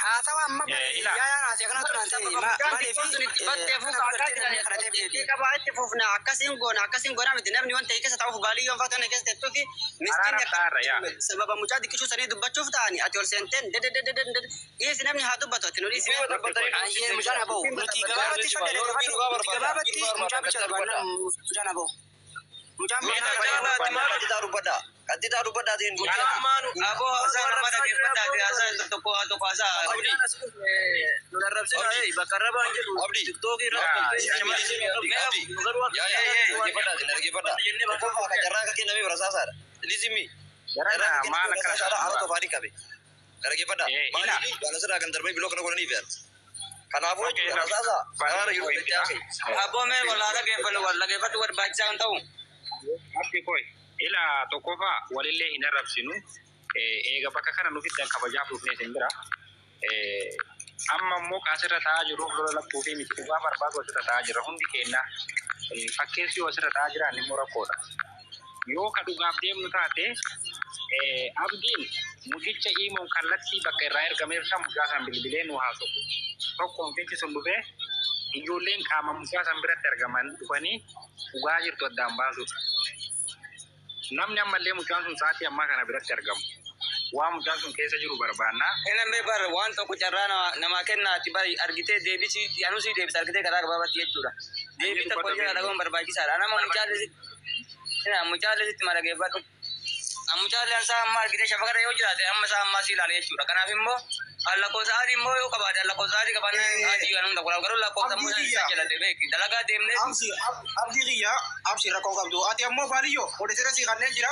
Haasawa amma Ila. Yaayaan haasee kanatu naan ta'e maaliif itti battee fuuka akka jiran qabaa itti fufna akkasiin goona akkasiin goona miti namni wanta keessa ta'uuf baalii yoon faatu keessa teettuu fi Araara taarra yaa. Sababa mucaa diqqishuu sanii dubbachuuf ta'ani ati ol seenteen dededededed dhiisi namni haa dubbatu ati nu dhiisi. Ayyee, mucaan haa ba'u. Nuti gabaabatti shadda nuti gabaabatti mucaa bicha barbaanna, mucaan haa ba'u. Mucaan Mee Qadditaa dubbadhaa. Qadditaa dubbadhaatiin. Aboo, haasaa nama dhaggeeffadhaa fi haasaa tokko tokko haasaa. Nu arrabsina bakka arrabaan jedhu Abdi. Tiktookii irra. Abdi. Yaa yaa, dhaggeeffadhaatiin dhaggeeffadhaa. Tokkoffaa kan carraa akka kenname rasaasaadha. Lizimi. Jarana maal akkana Rasaasaadha haala tofaanii qabe. Dhaggeeffadhaa. Ila. Maaliif waan asirraa kan darbee biloo kana godhaniif yaala. Kanaafuu Okay, jechuudha rasaasaa. Kanaara yeroo itti haasa'e. Aboo, mee wal dhaggeeffannu, wal dhaggeeffadhu, barbaachisaa kan ta'u. Abdi koi. Ila, tokkoffaa walillee hin arrabsinu. Eega bakka kana nu fiddan kabajaaf dhufnee isin bira. Amma immoo kaasirra taa'aa jiruuf lola lakkuu fi miti, dhugaa barbaadu asirra taa'aa jira hundi keenya. Fakkeessi yoo asirra taa'aa jiran immoo rakkoodha. Yoo ka dhugaaf deemnu taate, Abdiin mucicha himuun kallattii bakka irraa ergameef san mucaa san bilbilee nu haasa'u. Tokko mucichi sun dhufee ijoolleen qaama mucaa san biratti argaman dhufanii dhugaa jirtu addaan baasudha. Namni ammallee mucaan sun sa'aatii ammaa kana biratti argamu. Waan mucaan sun keessa jiru barbaannaa. Inni bar waan tokko carraa namaa kennaati bari argitee deebisii anuu sii deebisa argitee karaa gabaabatti jechuudha. Deebii tokko jira dhagahuun barbaachisaadha. Nama mucaallee sitti marageeffadhu. Mucaallee isaa amma argitee shafaqarra yoo jiraate amma isaa ammaa si ilaala jechuudha. Kanaaf immoo lakkoofsa adii immoo yoo qabaate, lakkoofsa adii qabaannaan adii waan hunda godha, garuu lakkoofsa immoo isa jalate beeki dalagaa deemnee. Absi, abdii kiyya, absi, rakkoo qabdu. Ati ammoo baaliyyoo moderator si kanneen jira.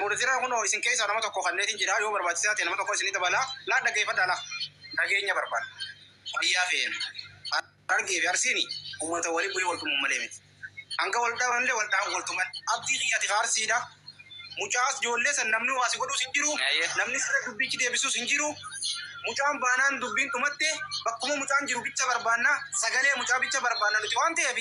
Moderator kunoo isin keessaa nama tokko kanneetiin jira, yoo barbaachisaa ta'e nama tokko isinii dabala. Laa, dhaggeeffadhaa, laa. Nageenya barbaada. Fayyaa feena. Harargee fi Arsiini uummata walii bu'ee waltumuu malee miti. Hanga wal dhaabanillee wal dhaabu waltuman. Abdii kiyya, ati Arsiidha. Mucaas ijoollee san namni waa si godhuus hin jiru. Namni sirra dubbichi deebisuus hin jiru. Mucaan baanaan dubbiin dhumatte, bakkuma mucaan jiru bicha barbaanna, sagalee mucaa bicha barbaanna nuti waan ta'eef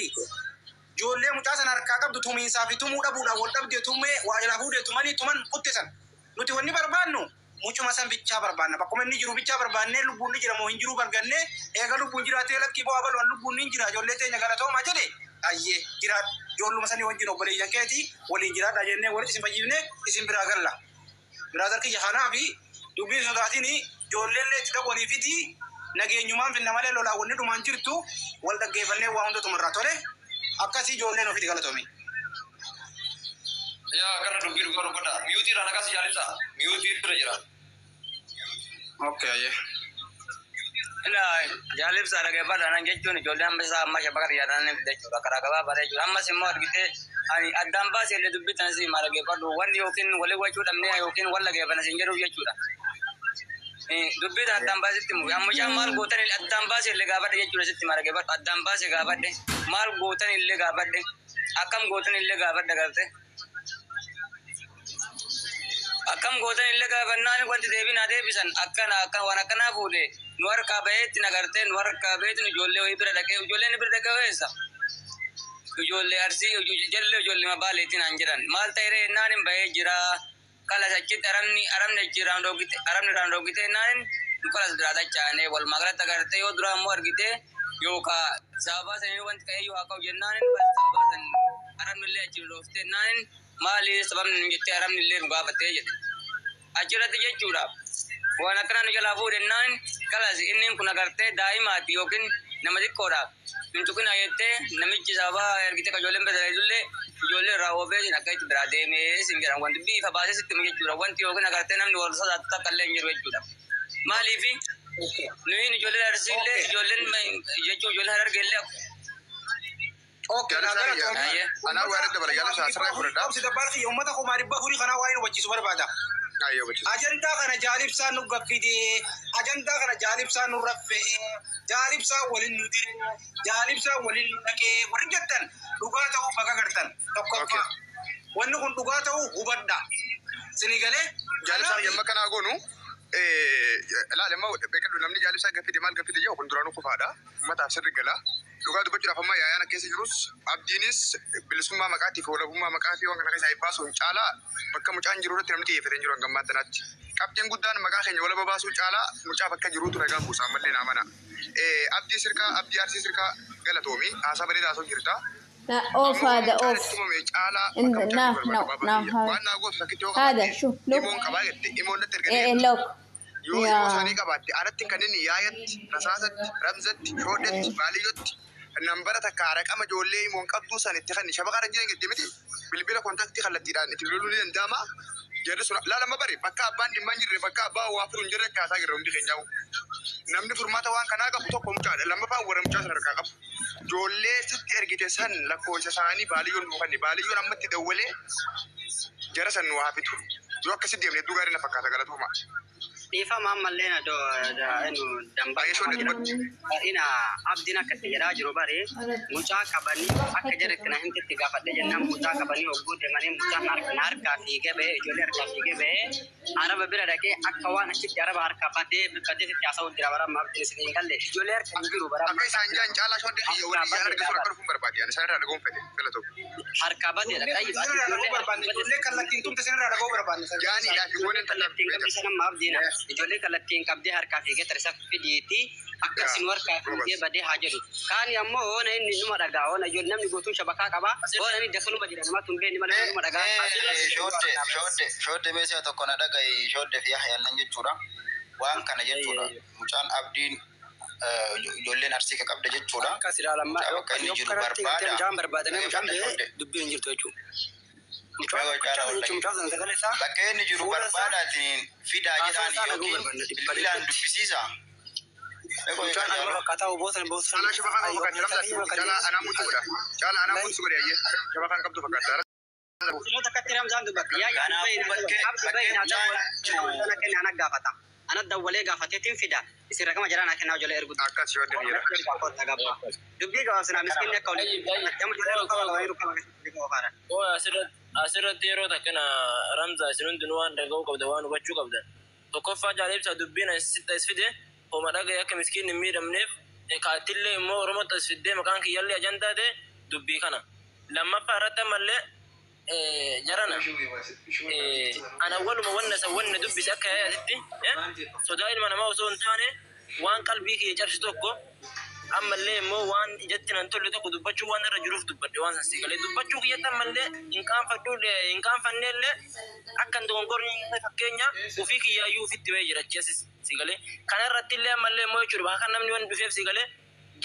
ijoollee mucaa sana harkaa qabdu tumiinsaa fi tumuu dhabuudhaan wal dhabdee tumee waa jalaa fuudhee tumanii tuman kutte san nuti wanni barbaannu mucuma san bichaa barbaanna, bakkuma inni jiru bichaa barbaannee, lubbuun ni jira moo hin jiru bargannee, eega lubbuun jiraatee lakkii bu'aa balu'an lubbuun ni jira, ijoollee teenya galatoomaa jedhe, ayyee jiraadha, ijoolluma sanii wajjin obboleeyyan keetii waliin jiraadha jennee walitti isin fayyifnee isin biraa galla. Brother kiyya, kanaa fi dubbiin sodaatiin ijoolleen itti ta'u fiti nageenyumaan finna malee lolaa wanni dhumaan jirtu, wal dhaggeeffannee waa hunda tumarraa tole akkasii ijoolleen ofitti galatoomi. Yaa, kana dubbii dhugaa dubbadhaa. Mute irraa nagaa si jaalibsa. Mute irra jira. Okay, ayyee. Ila, jaalibsa, dhaggeeffadha nan jechuun ijoollee amma isaa amma shabaqa yaadaan jechuudha karaa gabaabaa jechuudha. Ammas immoo argitee ani addaan baasee illee dubbitan si maal dhaggeeffadhu wanni yookiin walii wachuu dhabnee yookiin wal dhaggeeffanna siin jedhuuf jechuudha. Dubbii addaan baasitti mufi amma mucaan maal gootan addaan baasee illee gaafadhe jechuudha, sitti maal dhaggeeffadhu addaan baasee gaafadhe, maal gootan illee gaafadhe, akkam gootan illee gaafadhe garte. Akkam gootan illee gaafannaan wanti deebii naa deebisan akkana akka waan akkanaa fuudhe nu harkaa baheetti nagartee, nu harkaa baheetti nu ijoollee wayii bira dhaqee, ijoolleen bira dhaqee eessa? Ijoollee Arsii jallee ijoollee mabaaleetti naan jedhan, maal ta'e ree naan hin bahee jira. Kalas achitti arabni achi irraan dhoogite, arabni irraan dhoogite naan nu kalas biraa dachaane. Walumaa galatti agartee yoo dura immoo argite yookaan sababaa sanii wanti ka'ee yoo haa ka'u jennaan sababaa san arabni illee achi dhoofte naan maali sababni nu jettee arabni illee nu gaafattee jedhe. Achirratti jechuudha. Waan akkana nu jalaa fuudhennaan kalas inni kun agartee daa'imaati yookiin nama xiqqoodha. Hin tuqina jettee namichi sababaa ergitee ka ijoolleen bira illee ijoollee irraa oofee akka itti biraa deemee sin jedhan, wanti bifa baasee sitti himu jechuudha. Wanti yookiin agartee namni wal sodaatu takka illee hin jiru jechuudha. Maaliifi nuyin ijoolleen Arsiillee ijoolleen jechuun ijoolleen Harargeellee. Okay, Jaalisa naa kiyya. Anaa waa irratti dabala, jaalisa asirraa fudhadha. Obsi, dabbaal kiyya, uummata 400,000 kanaa waa hin hubachiisu barbaada. Ayyoo, hubachiisa. Ajandaa kana jaalibsaan nu gaffidee, ajandaa kana jaalibsaan nu raffee, jaalibsaan waliin nu diree, jaalibsaan waliin nu dhaqee warri jettan dhugaa ta'uu baga gartan tokkoffaa. Wanni kun dhugaa ta'uu hubadha. Sini galee? Jaalisa, yamma kanaa goonu ilaali, amma beekadhu, namni jaalibsaa gaffide maal gaffide jedhu kun duraanuu kufaadha. Uummataaf sirri gala. Dhugaa dubbachuudhaaf amma yaayaan keessa jirus Abdiinis bilisummaa maqaatii fi walabummaa maqaa fi waan kana keessaa baasuun caalaa bakka mucaan jiru irratti namni xiyyeeffatee hin jiru hanga ammaa tanaatti. Qabxiin guddaan maqaa keenya wal babaasuu caalaa mucaa bakka jiruutu nagaa buusa ammallee naa mana. Abdii sirkaa abdii arsii sirkaa galatoomi haasaa bareedaa haasoo jirta. لا off هذا off. No, no, no. Waan naa gootu takkitti yoo هذا شوف look. Imoon qabaa jette imoon natti ايه erganii look. yoo يا imoo isaanii qabaatte alatti kan inni yaayatti rasaasatti ramzatti shoodhetti baaliyyotti nambara takka raqama ijoollee imoon qabduu san itti kan shabaqa irra jiran jettee miti bilbila kontaktii kallattiidhaan itti bilbiluu ni danda'ama. Jarri sun laalama bari bakka abbaan dhimma hin jirre bakka abbaa waa firu hin jirre kaasaa jirra hundi keenyaa. Namni furmaata waan kanaa qabu tokko mucaadha lammaffaan warra mucaa sana harkaa qabu. Ijoollee sitti ergite san lakkoofsa isaanii baaliyyoon nuu kenni baaliyyoon ammatti dawwalee jara san nu haa fitu. Yoo akkasitti deemne hedduu gaarii na fakkaata galatooma. Dhiifama ammallee na enu dambaa Baay'ee shoollee dubbatti. Ina abdiin akka itti jedhaa jiru bare mucaa qabanii akka jedhetti na himti itti gaafadhe jennaan mucaa qabanii hogguu deemanii mucaan na harkaa fiigee ba'ee ijoollee harkaa fiigee ba'ee araba bira dhaqee akka waan achitti araba harkaa badee badee sitti haasa'u jira bara amma abdiin isin hin galle ijoollee harka hin jiru bara Akka isaan jaan caalaa shoollee xiyya walii isaan argatu akka dhufuun barbaade. Ani isaan irraa dhaga'uun fedhe galatooma. Harkaa badeedha qayyib ati Isinirraa dhaga'uu ijoollee barbaanne ijoollee kallattiin tumte isinirraa dhaga'uu barbaanne. Jaaniidhaa fi gooneen kallattiin qabdi sana amma abdiina ijoollee kallattiin qabdee harkaa fiigee tarisa fidiiti akka isin harkaa fiigee badee haa jedhu. Kaani ammoo oona inni numa dhagaa oona ijoollee namni guutuun shabakaa qaba oona inni dafanuma jira namatti hin beekne malee numa dhagaa. Shoodde shoodde shoodde beeksisa tokko na dhaga'i shoodde fi yaalan jechuudha. Waan kana jechuudha. Mucaan abdiin ijoolleen arsii ka qabda jechuudha. Akkas ilaalammaa Mucaa bakka inni jiru barbaada. Mucaan barbaadamee mucaan ba'ee dubbiin hin jirtu jechuudha. Mucaan jechuun mucaan sana sagalee isaa Bakka inni jiru barbaadaatiin fidaa Haasaa jedhaan isaa dhaga'uu yookiin barbaanna dhibba bilbilaan dhibbatti. dubbisiisa. Mucaan arba fakkaataa oboosan boosan. Caalaa shabakaa qabu fakkaata. Ramzaatti caalaa anaa mutu godha. Caalaa anaa mutu godhe ayyee shabakaan qabdu fakkaata. Yeroo takkatti Ramzaan dubbatti. Yaa yaa Kanaafuu bakkee bakkee mucaan kenna ana gaafata. Ana dawwalee gaafateetiin fida. Isin rakama jaraa naa kennaa ijoollee erguutti. Akkas yoo deebiira. Dubbii gabaabsinaa miskiinni akka olii. Nama ijoollee rukkaba qabanii rukkaba keessatti qofaadha. Ooy asirratti yeroo takkana Ramza isin hundinuu waan dhaga'uu qabda waan hubachuu qabdan. Tokkoffaa jaalibsa dubbiin asitti as fide homa dhagaye akka miskiin hin miidhamneef kaattillee immoo Oromootti as fiddee maqaan kiyyallee ajandaa ta'e dubbii kana. Lammaffaa irratti ammallee jarana ana waluma wanna san wanna dubbise akka yaayatitti sodaa ilma namaa osoo hin taane waan qalbii kiyya cabsi tokko ammallee immoo waan ijatti nan tolle tokko dubbachuu waan irra jiruuf dubbadhe waan san siigalee dubbachuu kiyyatti ammallee hin qaanfadhu hin qaanfanne illee akka hin dogongorni fakkeenya ofii kiyyaayyuu ofitti bahee jira achi asis siigalee kana irratti illee ammallee immoo jechuudha bakka kan namni waan dhufeef siigalee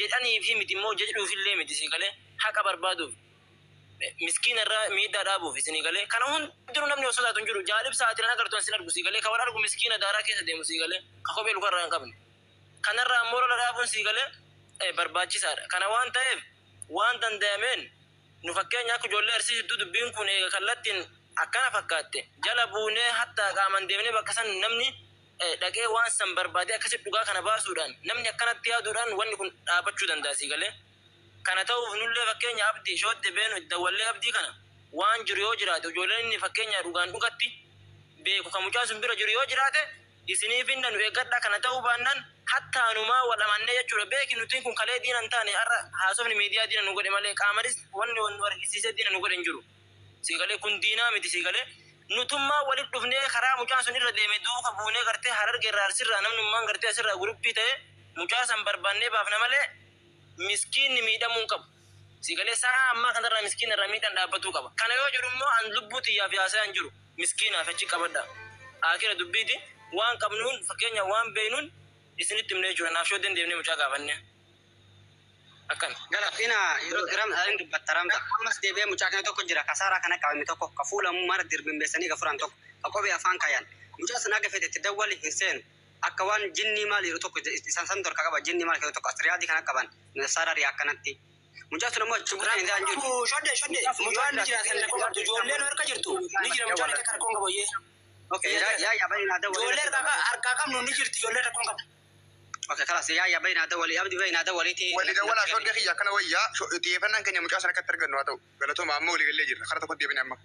jedhanii fi miti immoo jedhuuf illee miti siigalee haqa barbaaduuf miskiina irraa miidhaa dhaabuuf isinii galee kana hundinuu namni osoo taatu hin jiru jaalib sa'aatiin agartu isin argu sii galee ka wal argu miskiina daaraa keessa deemu sii galee ka kophee lukarraa hin qabne kanarraa ammoo lola dhaabuun sii galee barbaachisaadha kana waan ta'eef waan danda'ameen nu fakkeenya akka ijoollee arsiisittuu dubbiin kun eega kallattiin akkana fakkaatte jala buunee hattaa qaaman deemnee bakka san namni dhaqee waan san barbaadee akkasitti dhugaa kana baasuudhaan namni akkanatti yaaduudhaan wanni kun dhaabachuu danda'a sii galee. Kana ta'uuf nullee fakkeenya abdii shootte beenu dawwallee abdii kana waan jiru yoo jiraate ijoolleen inni fakkeenya dhugaan dhugatti beeku kan mucaan sun bira jiru yoo jiraate isiniif hinna nu eeggadha kana ta'uu baannaan hattaanumaa wal amannee jechuudha beeki nutiin kun kalee diina hin taane har'a haasofni miidiyaa diina nu godhe malee qaamanis wanni nu argisiisee diina nu godhe hin jiru. Siigalee kun diinaa miti siigalee nutummaa walitti dhufnee karaa mucaan sun irra deeme duuka buunee gartee hararge irraa arsirraa namnummaan gartee asirraa guruppii ta'e mucaa san barbaannee baafna malee miskiinni miidhamuu hin qabu. Siigalee sa'a ammaa kanarraa miskiina irraa miidhaan dhaabbatuu qaba. Kana yoo jedhu immoo an lubbuu xiyyaaf yaasaa hin jiru. Miskiinaaf achi qabadha. Akira dubbiiti waan qabnuun fakkeenya waan beeynuun isinitti himnee jechuudha. Naaf shooddeen deemnee mucaa gaafanne. Akkana. Gara ina yeroo Ramzaan dubbatta Ramza ammas deebi'ee mucaa kana tokko jira kasaaraa kana qabame tokko ka fuula mara dirbimbeessanii ka furan tokko ka kophee afaan kaayan mucaa sana aga fedhe itti dawwali hin seenu akka waan jinnii maal yeroo tokko isaan san torka qaba jinnii maal yeroo tokko asiriyaadii kana qaban nasaaraa akkanatti mucaa sun ammoo achi butaan hin jiru. Shodde shodde mucaan ni jira sana qabdu ijoolleen harka jirtu ni jira mucaan akka rakkoon qabu iyyee. Okay yaa yaa baay'ina dawwali. Ijoolleen harkaa qabnu ni jirti ijoolleen rakkoon qabu. Okay kalas yaa yaa baay'ina dawwali abdi baay'ina dawwaliiti. Walii dawwalaa shoollee kiyya akkana wayyaa xiyyeeffannaan keenya mucaa sana akkatti argannu haa ta'u galatooma amma walii gallee jirra kara tokko deebine amma.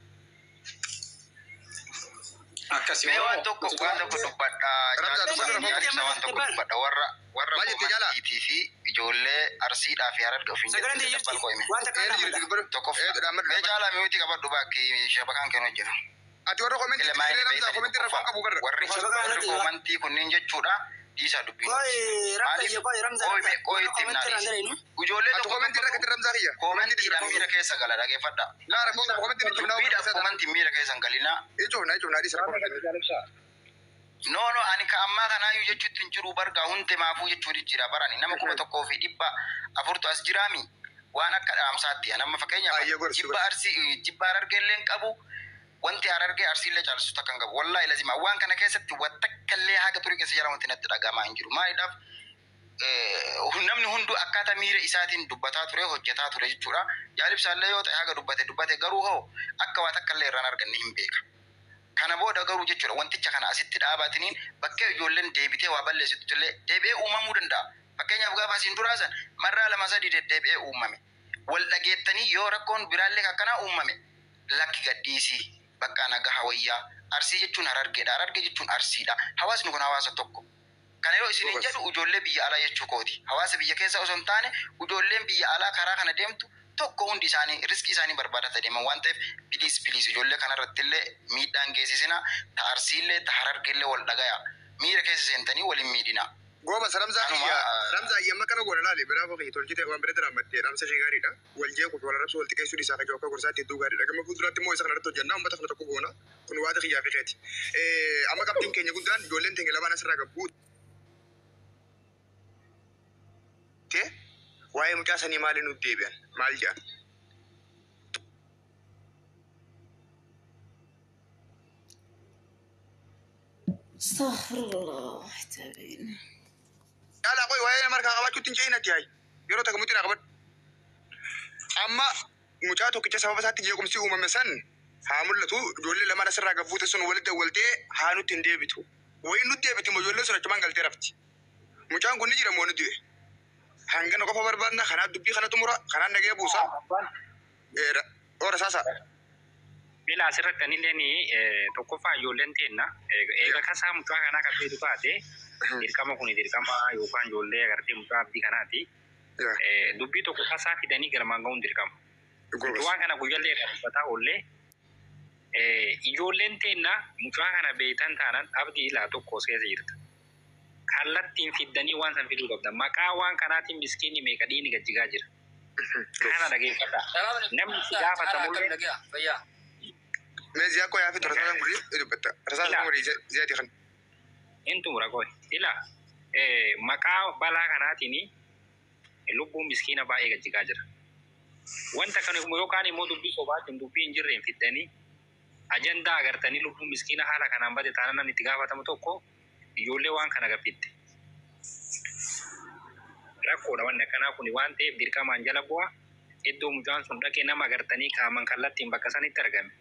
Akkasii Mee waan tokko dubbadha. Ramzaa dubbadha rakkoo Jaalibsa waan tokko dubbadha. Warra warra Maal jette jaalaa? Bohaartiitii fi ijoollee arsiidhaa fi hararga ofiin Sagaleen jette jirti dabbal qo'ime. waan takka Ee ni jirti dubbadhu. Tokkoffaa. Ee Mee caalaa mi'uuti qabadhu baakki shabakaan kennu hojjetu. Ati warra komentii ramza komentii rakkoon qabu barra. Warri komentii kunneen jechuudha dhiisaa dubbii. Qoy itti himnaa dhiisi. Ijoollee Ati komentii rakkatti ramzaa kiyya. Komentiidhaan miira keessa gala dhageeffadha. Laa rakkoon qabu komentii itti himnaa. Dubbiidhaaf komentiin miira keessa hin galinaa. Ijoofna ijoofna dhiisi rakkoon qabu. No no ani ka ammaa kanaayyuu jechuutti hin jiru bargaa hundi maafuu jechuun jira barani nama 1400 as jiraami waan akka dhaamsaatti ani amma fakkeenyaaf jibba arsii jibba harargeellee hin qabu wanti harargee arsiillee caalchisu takka hin qabu wallaahi lazima waan kana keessatti wattakkallee haga turii keessa jira wanti natti dhagahamaa hin jiru maaliidhaaf namni hunduu akkaataa miira isaatiin dubbataa ture hojjetaa ture jechuudha jaalibsaallee yoo ta'e haga dubbate dubbate garuu hoo akka waa takkallee irraan arganne hin beeka. Kana booda garuu jechuudha wanticha kana asitti dhaabatiniin bakkee ijoolleen deebitee waa balleessitu illee deebi'ee uumamuu danda'a. Fakkeenyaaf gaafa asiin duraa san marraa 2 3 deddeebi'ee uumame. Wal dhageettanii yoo rakkoon biraallee akkanaa uumame lakki gadhiisii bakka nagaa wayyaa arsii jechuun harargeedha harargee jechuun arsiidha hawaasni kun hawaasa tokko. Kana yeroo isiniin jedhu ijoollee biyya alaa jechuu kooti. Hawaasa biyya keessa osoo hin taane ijoolleen biyya alaa karaa kana deemtu tokko hundi isaanii riskii isaanii barbaadata deeman waan ta'eef biliis biliis ijoollee kanarratti illee miidhaan geessisina ta arsiillee ta harargeellee wal dhagaya miira keessa seentanii waliin miidhina. Goba ramzaa kiyya ramzaa kiyya amma kana goona laale biraa foqii tolchite waan bira diraammattee ramsa ishee gaariidha. Wal jeequu fi wal arrabsuu wal xiqqeessuun isaa kajoo akka gorsaatti hedduu gaariidha. Gama fuulduraatti immoo isa kanarratti hojjannaa uummata kana tokko goona kun waata kiyyaa fi keeti. Amma qabxiin keenya guddaan ijoolleen teenya lamaan asirraa gabbuu. Waa'ee mucaa sanii maaliin nutti deebi'an maal jedhan? Astaghfirullah tabiin. Caalaa qoy waa'ee nama harkaa qabaachuutti hin ce'in ati hayi yeroo takka mutti naa qabadhu. Amma mucaa tokkicha sababa isaatti jeequmsi uumame san haa mul'atu ijoollee lamaan asirraa gabbuute sun walitti dawwaltee haa nutti hin deebitu. Wayi nutti deebiti immoo ijoolleen sun achumaan galtee rafti. Mucaan kun ni jira moo ni du'e? Hangana qofa barbaadna kanaaf dubbii kana xumura kanaan nagee buusa. Ora saasa. Bila asirratti anillee tokkoffaa ijoolleen teenna eega kasaa mucaa kanaa kan beektu taate dirqama kuni dirqama yookaan ijoollee agartee mucaa abdii kanaati. Dubbii tokko kasaa fidanii galmaan ga'uun dirqama. Waan kana guyyaallee irraa dubbataa oollee ijoolleen teenna mucaa kana beektan taanaan abdii ilaa tokko keessa jirta. Kallattiin fiddanii waan san fiduu qabda. Maqaa waan kanaatiin miskiinni meeqa dhiini gajjigaa jira. Kana dhageeffadha. Namni si gaafatamullee. Mee ziyaa koo yaafii rasaasan gurri dubbatta. Rasaasan gurri ziyaati kan. Hin xumura koo. Ila maqaa balaa kanaatiin lubbuun miskiina baay'ee gajjigaa jira. Wanta kana yookaan immoo dubbii sobaatiin dubbii hin jirreen fiddanii ajandaa agartanii lubbuun miskiina haala kanaan bade taanaan namni itti gaafatamu tokko ijoollee waan kana gaffitte. Rakkoodha wanni akkanaa kun waan ta'eef dirqamaan jala bu'a. Iddoo mucaan sun dhaqee nama agartanii qaaman kallattiin bakka sanitti argame.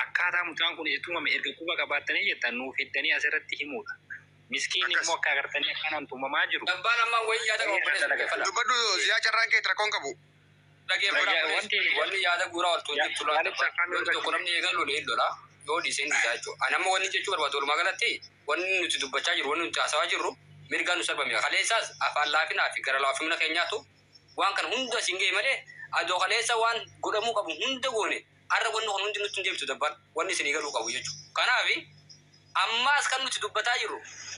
Akkaataa mucaan kun itti uumame erga quba qabaattanii jettan nuuf hiddanii asirratti himuudha. Miskiin immoo akka agartanii akkanaan tumamaa jiru. Abbaan ammaa wayii yaada qabu obboleessa. Dubbadhu ziyaa carraan kee rakkoon qabu. Dhageeffadhaa wanni yaada guuraa oltu hin jirtu laata. Tokko namni eegalu hin lola. Yoo dhiiseen dhiisaa jechuudha. Ani amma wanni jechuu barbaadu walumaa galatti wanni nuti dubbachaa jirru wanni nuti haasawaa jirru mirgaan nu sarbame. Kaleessaas afaan laafinaa fi gara laafina keenyaatu waan kana hunda siin ga'e malee adoo kaleessa waan godhamuu qabu hunda goone har'a wanni kun hundi nutti hin deemtu dabbaan wanni isinii galuu qabu jechuudha. Kanaaf ammaas kan nuti dubbataa jirru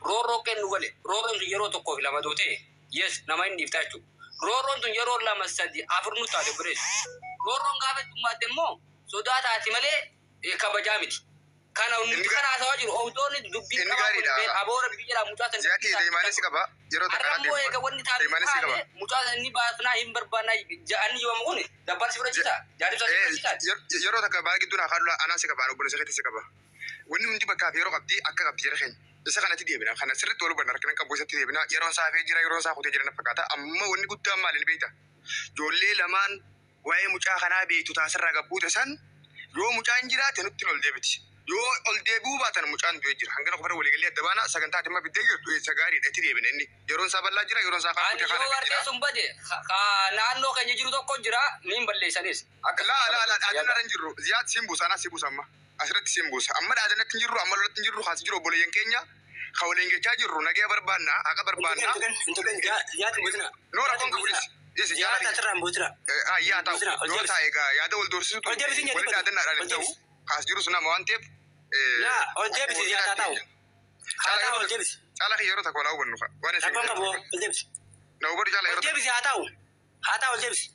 roorroo kennu gale roorroon tun yeroo 1 fi 2 dootee yes nama hin dhiiftaa jechuudha. Roorroon tun yeroo 2 3 4 nu taate bureessu. Roorroon gaafa dhummaate immoo sodaa taati malee kabajaa miti. Kana nuti kana haasawaa jiru ooftoonni dubbii qabaa aboora biyya mucaa sana. Ziyaati deemaanis qaba yeroo takka Har'a immoo eega wanni taate mucaa sana inni baasnaa hin barbaannaa ja'anii yooma kun dabbaan si fudhachiisa jaaribsaa si fudhachiisa. Yeroo takka baay'ee gidduun haa anaa si qaba obboleessa keetti si qaba. Wanni hundi bakkaa fi yeroo qabdi akka qabdi jara keenya. Isa kanatti deebina kana sirriitti wal hubanna rakkina qabu isatti deebina yeroon isaa hafee jira yeroon isaa kutee jira na fakkaata amma wanni guddaan maali ni beekta. Ijoollee lamaan waa'ee mucaa kanaa beektu taasirraa gabbuute san yoo mucaan jiraate nutti ol deebiti. Yoo ol deebi'uu baatan mucaan du'ee jira. Hangana qofa waliigallee adda baana sagantaa dhimma biddee jirtu isa gaariidha itti deebina inni. Yeroon isaa bal'aa jira yeroon isaa kaan Ani kutee kaan yoo hafee jira. gartee sun bade naannoo keenya jiru tokko jira niin balleessanis. Laa laa laa dhaadannaa hin jirru. Ziyaad siin buusa anaa si buusa amma. Asirratti siin buusa. Amma dhaadannatti hin jirru amma lolatti hin jirru kaas jiru obboleeyyan keenya ka waliin jechaa jirru nagaya barbaanna haqa barbaanna. Noo rakkoon qabu dhis. Dhis Ziyaata asirraa hin buutina. Yaa ta'u yoo taa'e egaa yaada wal doorsisuutu waliin dhaadannaadhaan hin ta'u. Kaas jirus nama waan ta'eef. Laa ol deebisi haa ta'u. Haa ta'u ol deebisi. Caalaa kiyya yeroo takka walaa hubannu fa'a. Waan isin. Rakkoon qabu ol deebisi. Na hubadhu caalaa yeroo Ol deebisi haa ta'u. Haa ta'u ol deebisi.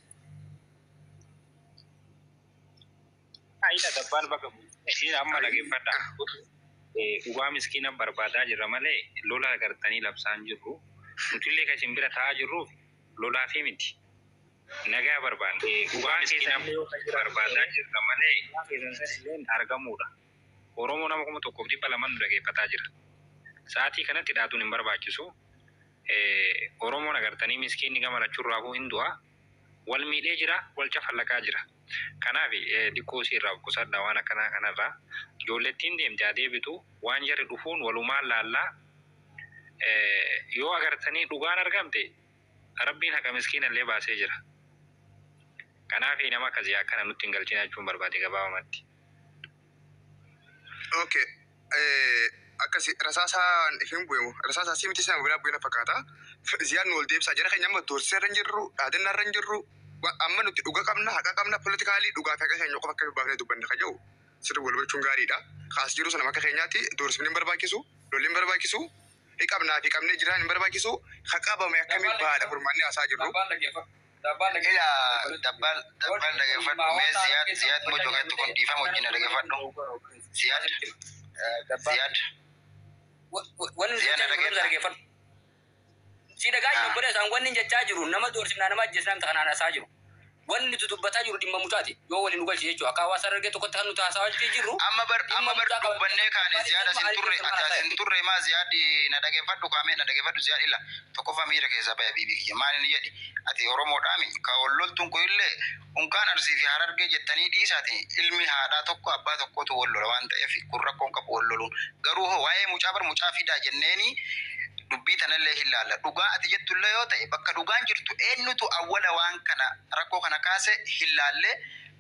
Ila dabbaan bakka bu'e amma dhaggeeffadha. Dhugaa miskiina barbaadaa jirra malee lola agartanii labsaan jirru. Nutillee kan isin bira taa'aa jirruuf lolaa fi miti. Nagaa barbaanna. Dhugaa miskiina barbaadaa jirra malee argamuudha. Oromoo nama 1200 nu dhaggeeffataa jira. Sa'aatii kanatti dhaatuun hin barbaachisu. Oromoon agartanii miskiinni gama lachuurraafuu hin du'a. Wal miidhee jira, wal cafallaqaa jira. Kanaaf xiqqoo isii irraa qusadha waan akkanaa kanarraa. Ijoollettiin deemte adeebitu waan jarri dhufuun walumaan laallaa yoo agartanii dhugaan argamte rabbiin haqa miskiina illee baasee jira. Kanaaf nama akkasii akkana nutti hin galchina jechuun barbaade gabaabumatti. Okay. Akkasi rasaasaan ifin bu'emu. Rasaasaa si miti sana biraa bu'e na fakkaata. Ziyaan nu ol deebisaa jira keenya amma doorsisa irra hin jirru, dhaadannaa irra hin jirru. Amma nuti dhuga qabna, haqa qabna, politikaalii dhugaa fi haqa keenya qofa akka baafnee dubbanna kan jiru sirri wal hubachuun gaariidha. Kaas jiru sana akka keenyaatti doorsifni hin barbaachisu, lolli hin barbaachisu, hiqabnaa fi qabnee jiraan hin barbaachisu, haqabame akkamii baadha furmaanni haasaa jirru. Ila dabbal dabbal dhaggeeffadhu. Mee Ziyaad Ziyaad mojoo keetti kun dhiifama wajjin dhaggeeffadhu. Ziyaad Ziyaad. Wanni nuti jechaa jiru dhaggeeffadhu. Si dhagaa jiru obboleessa wanni inni jechaa jiru nama doorsifnaa nama ajjeesnaa miti kanaan haasaa jiru. Wanni nuti dubbataa jiru dhimma mucaati yoo waliin nu galche jechuudha. Akka hawaasa argee tokkotti kan nuti haasawaa jirru. Amma bar amma bar dubbannee kaane Ziyaad asin turre ati asin turre maa Ziyaad na dhaggeeffadhu kaamee na dhaggeeffadhu Ziyaad ila tokkoffaa miira keessaa baya biibii kiyya maal inni jedhi ati Oromoodhaami ka wal loltuun kun illee unkaan Arsii fi Harargee jettanii dhiisaati ilmi haadhaa tokko abbaa tokkotu wal lola waan ta'eef kun rakkoon qabu wal loluun garuu hoo waa'ee mucaa bar mucaa fidaa jenneeni dubbii tanallee hin laalla dhugaa ati jettullee yoo ta'e bakka dhugaan jirtu eenyutu awwala waan kana rakkoo kana kaase hin laalle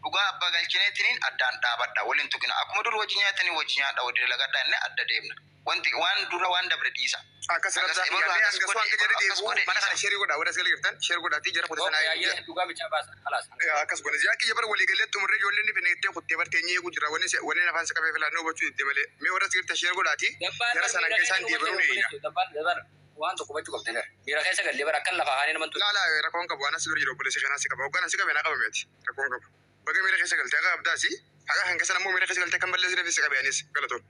dhugaa abbaa galchineetiniin addaan dhaabadha waliin tuqina akkuma dur wajji nyaatanii wajji nyaadha wajji dalagadha inni adda deemna wanti waan dura waan dabre dhiisa. Akkas rabsaa fi yaadee hanga suwaan gadi deebi'u mana kana sheerii godhaa warra asii galgirtan sheerii godhaatii jara kutaa sanaa. Dhugaa bichaa baasa. Halaas. Akkas godha. Ziyaa kiyya bara walii galee xumurree ijoolleen ni fineettee kuttee barteenyee eeguu jira. Wanni afaan si qabee filannoo hubachuu didde malee. Mee warra asii galtan sheerii godhaatii jara sana hanga isaan deebi'uu ni eeyina. Waan tokko hubachuu qabdi. Miira keessa gallee bara akkan lafa haanii naman Laa laa rakkoon qabu waan asii bira jiru obboleessi kanaa si qaba. Hoggaan asii qabe naa qabameeti. Rakkoon qabu. Baga miira keessa galtee akka qabdaasi. Haqa kan keessa nammoo miira keessa galtee kan balleessi si qabe anis galatoon.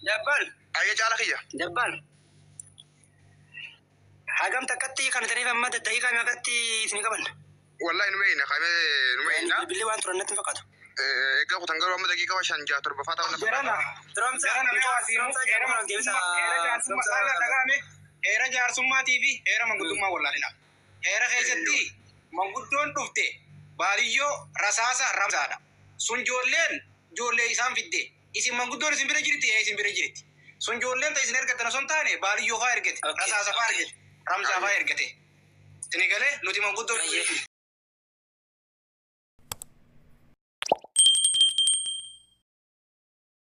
Dabbal. Ayyee caala kiyya. Dabbal. Hagam takkatti kan taniif amma daqiiqaa meeqatti isin qaban? Wallahi numa eeyina qaamee numa eeyina. Bilbilli waan turan natti hin fakkaatu. Egaa kutan garuu amma daqiiqaa 5 6 7 fa'aa ta'uu na fakkaata. Heera jaarsummaatii fi heera manguddummaa wallaalina. Heera keessatti manguddoon dhufte baadiyyoo rasaasa ramsaadha. Sun ijoolleen ijoollee isaan fidde. Isin manguddoon isin bira jirti isin bira jirti. Sun ijoolleen ta isin ergattan osoo hin taane baadiyyoo fa'aa ergate. Rasaasa fa'aa ergate. Ramsaa fa'aa ergate. Isin galee nuti manguddoon.